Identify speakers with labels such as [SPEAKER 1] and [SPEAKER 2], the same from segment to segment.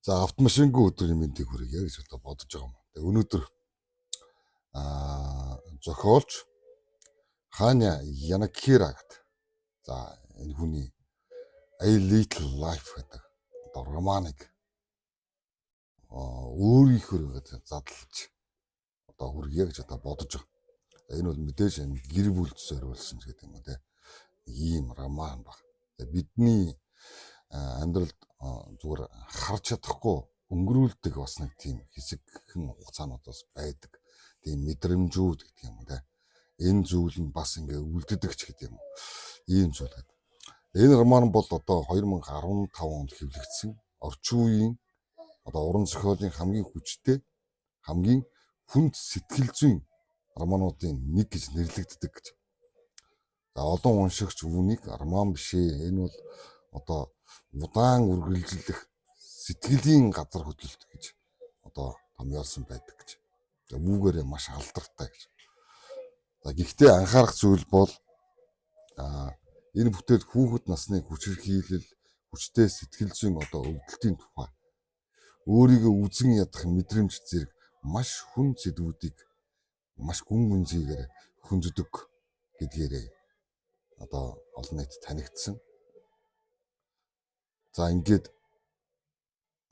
[SPEAKER 1] За, автомашингүй өдрийн мэндийг хүргье гэж одоо бодож байгаа юм. Тэгээ өнөөдөр зохиолч Ханя Янагихара гэдэг. За, энэ хүний A Little Life гэдэг одоо романыг өөрийнхөө ингээд задлж одоо хүргье гэж одоо бодож байгаа. Энэ бол мэдээж энэ гэр бүлд зориулсан ч гэдэг юм уу, те. Ийм роман баг. Бидний амьдралд зүгээр харж чадахгүй өнгөрүүлдэг бас нэг тийм хэсэгхэн хугацаанууд бас байдаг. Тийм мэдрэмжүүд гэдэг юм уу, те. Энэ зүйл нь бас ингээ үлддэг ч гэдэг юм уу. Ийм зүйл гэдэг. Энэ роман бол одоо 2015 онд хэвлэгдсэн орчин үеийн одоо уран зохиолын хамгийн хүчтэй, хамгийн хүнд сэтгэл зүйн романуудын нэг гэж нэрлэгддэг гэж. За, олон уншигч үүнийг роман биш ээ. Энэ бол одоо удаан үргэлжлэх сэтгэлийн газар хөдлөлт гэж одоо томьёолсон байдаг гэж. За, үүгээрээ маш алдартай гэж. За, гэхдээ анхаарах зүйл бол энэ бүтээл хүүхэд насны хүчирхийлэл, хүчтэй сэтгэл зүйн одоо өвдөлтийн тухай, өөрийгөө үзэн ядах мэдрэмж зэрэг маш хүнд сэдвүүдийг маш гүн гүнзгийгээр хөнддөг гэдгээрээ одоо олон нийт танигдсан. За, ингээд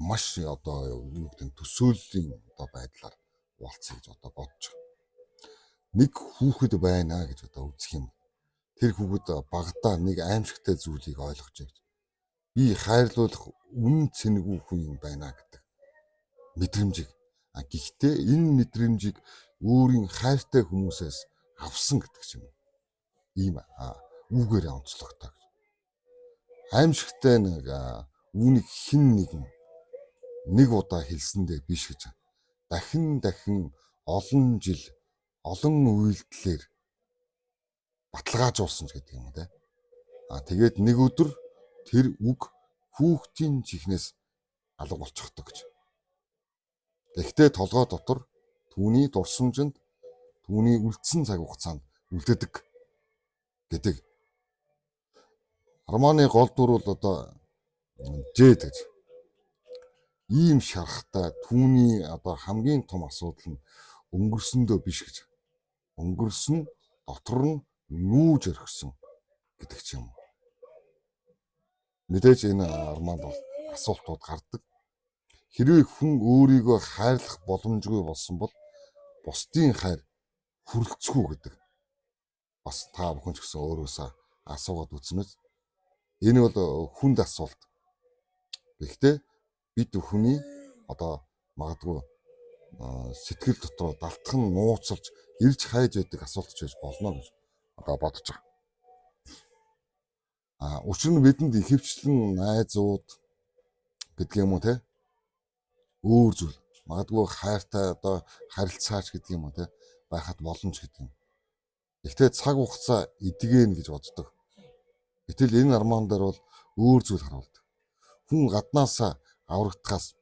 [SPEAKER 1] маш одоо юу гэдэг нь төсөөллийн одоо байдлаар хуваалцъя гэж одоо бодож байгаа. Нэг хүүхэд байна гэж одоо үзэх юм. Тэр хүүхэд багадаа нэг аимшигтай зүйлийг ойлгож гэж. Би хайрлуулах үнэн цэнэгүй хүн юм байна гэдэг мэдрэмжийг. А гэхдээ энэ мэдрэмжийг өөрийн хайртай хүмүүсээс авсан гэдэг ч юм уу. Ийм үүгээрээ онцлогтой гэж. Аимшигтай нэг үүнийг хэн нэгэн нэг удаа хэлсэндээ биш гэж. Дахин дахин, олон жил, олон үйлдэлээр баталгаажуулсан ч гэдэг юм уу, те. А тэгээд нэг өдөр тэр үг хүүхдийн чихнээс алга болчихдог гэж. Гэхдээ толгой дотор, түүний дурсамжинд, түүний үлдсэн цаг хугацаанд үлддэг гэдэг. Романы гол дүр бол одоо Жэд гэж. Ийм шарахтай түүний одоо хамгийн том асуудал нь өнгөрсөндөө биш гэж. Өнгөрсөн дотор нь нүүж орхисон гэдэг ч юм. Мэдээж энэ романд бол асуултууд гардаг. Хэрвээ хүн өөрийгөө хайрлах боломжгүй болсон бол бусдын хайр хүрэлцэхгүй гэдэг. Бас та бүхэн ч гэсэн өөрөөсөө асуугаад үзнэ. Энэ бол хүнд асуулт. Гэхдээ бид бүхний одоо магадгүй сэтгэл дотроо далтхан нууцлж ирж хайж байдаг асуулт ч байж болно гэж одоо бодож байгаа. А учир нь бидэнд ихэвчлэн найзууд гэдэг юм уу, те, өөр зүйл, магадгүй хайртай одоо харилцаач гэдэг юм уу, те, байхад боломж гэдэг юм. Гэхдээ цаг хугацаа эдгээнэ гэж боддог. Гэтэл энэ роман дээр бол өөр зүйл харуулдаг. Хүн гаднаасаа аврагдахаас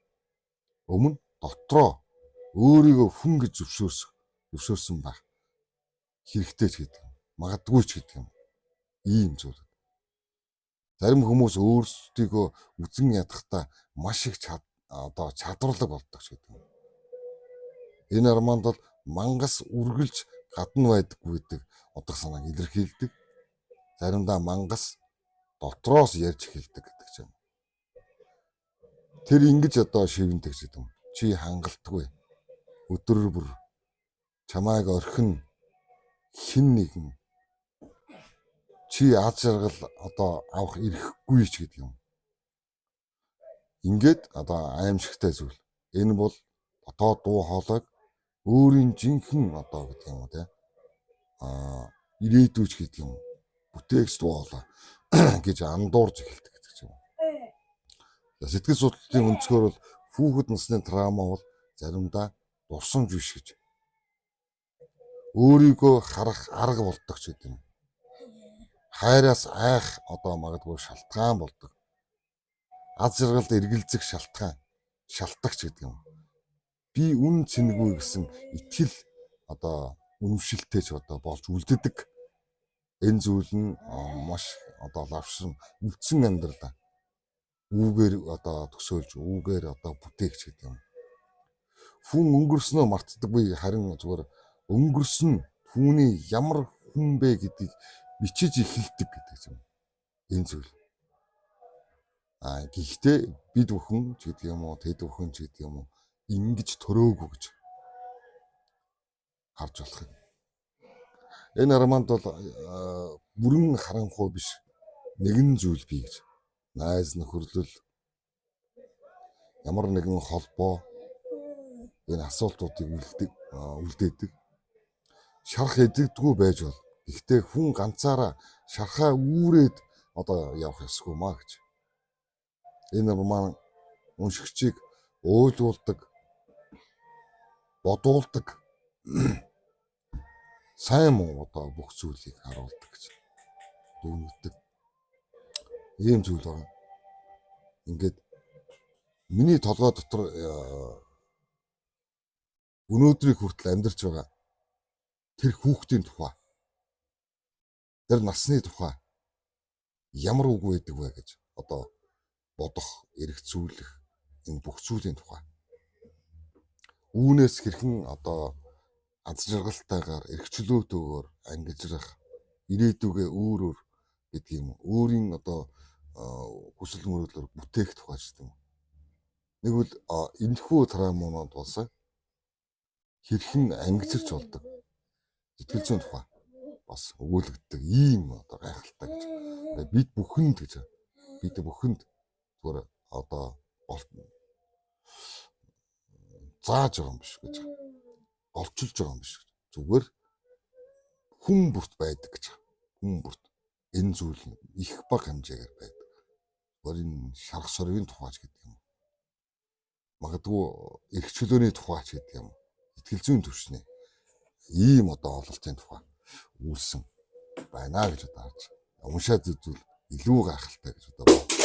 [SPEAKER 1] өмнө дотроо өөрийгөө хүн гэж зөвшөөрсөн байх хэрэгтэй ч гэдэг юм. Магадгүй ч гэдэг юм. Ийм зүйл. Зарим хүмүүс өөрсдийгөө үзэн ядахдаа маш их одоо чадварлаг болдог ч гэдэг юм. Энэ романд бол мангас үргэлж гадна байдаггүй гэдэг утга санааг илэрхийлдэг. Заримдаа мангас дотроос ярьж эхэлдэг гэдэг ч юм. Тэр ингэж одоо шивнэдэг ч гэдэг юм. Чи хангалтгүй. Өдөр бүр чамайг орхино хэн нэгэн, чи аз жаргал одоо авах эрхгүй ч гэдэг юм. Ингээд одоо аимшигтай зүйл. Энэ бол дотоод дуу хоолойг өөрийн жинхэнэ одоо гэдэг юм уу, те. Ирээдүйч гэдэг юм. Бүтээгч дуу хоолой гэж андуурж эхэлдэг гэдэг ч юм. Сэтгэл судлалын өнцгөр бол хүүхэд насны траума бол заримдаа дурсамж биш гэж. Өөрийгөө харах арга болдог ч гэдэг юм. Хайраас айх одоо магадгүй шалтгаан болдог. Аз жаргалд эргэлзэх шалтгаан, шалтагч гэдэг юм. Би үнэн цэнэгүй гэсэн итгэл одоо үнэмшилтэй ч одоо болж үлддэг. Энэ зүйл нь маш одоо лавшран үлдсэн амьдралаа. Үүгээр одоо төсөөлж, үүгээр одоо бүтээгч гэдэг юм. Хүн өнгөрснөө мартдаггүй, харин зүгээр өнгөрсөн түүний ямар хүн бэ гэдгийг бичиж эхэлдэг гэдэг юм. Энэ зүйл. Гэхдээ бид бүхэн ч гэдэг юм уу, тэд бүхэн ч гэдэг юм уу, ингэж төрөөгүй гэж харж болох юм. Энэ романд бол бүрэн харанхуй биш, нэгэн зүйл бий гэж. Найз нөхөрлөл, ямар нэгэн холбоо энэ асуултуудыг үлдээдэг. Шарх эдэгдэггүй байж бол. Гэхдээ хүн ганцаараа шархаа үүрээд одоо явах ёсгүй маа гэж. Энэ роман уншигчийг уйлуулдаг, бодуулдаг, сайн муу одоо бүх зүйлийг харуулдаг гэж дүгнэгдэг. Ийм зүйл байгаа. Ингээд миний толгой дотор өнөөдрийг хүртэл амьдарч байгаа тэр хүүхдийн тухай, тэр насны тухай ямар үг байдаг вэ гэж одоо бодох, эргцүүлэх энэ бүх зүйлийн тухай. Үүнээс хэрхэн одоо аз жаргалтайгаар, эрхчлөөтэйгээр ангижрах, ирээдүгээ өөрөөр гэдэг юм, өөрийн одоо хүсэл мөрөөдлөөр бүтээх тухай ч гэдэг юм. Нэгвэл энэхүү травмууд бас хэрхэн ангижирч болдог сэтгэл зүйн тухай бас өгүүлэгддэг ийм одоо гайхалтай гэж. Бид бүхэнд гэж, бид бүхэнд зүгээр одоо зааж байгаа юм биш гэж, олчилж байгаа юм биш. Зүгээр хүн бүрт байдаг гэж. Хүн бүрт энэ зүйл их бага хэмжээгээр байдаг. Зүгээр энэ шарх сорвийн тухайч гэдэг юм. Магадгүй эрх чөлөөний тухайч гэдэг юм. Сэтгэл зүйн түвшний ийм одоо ололтын тухай үүссэн байна гэж одоо харж. Уншаад үзвэл илүү гайхалтай гэж одоо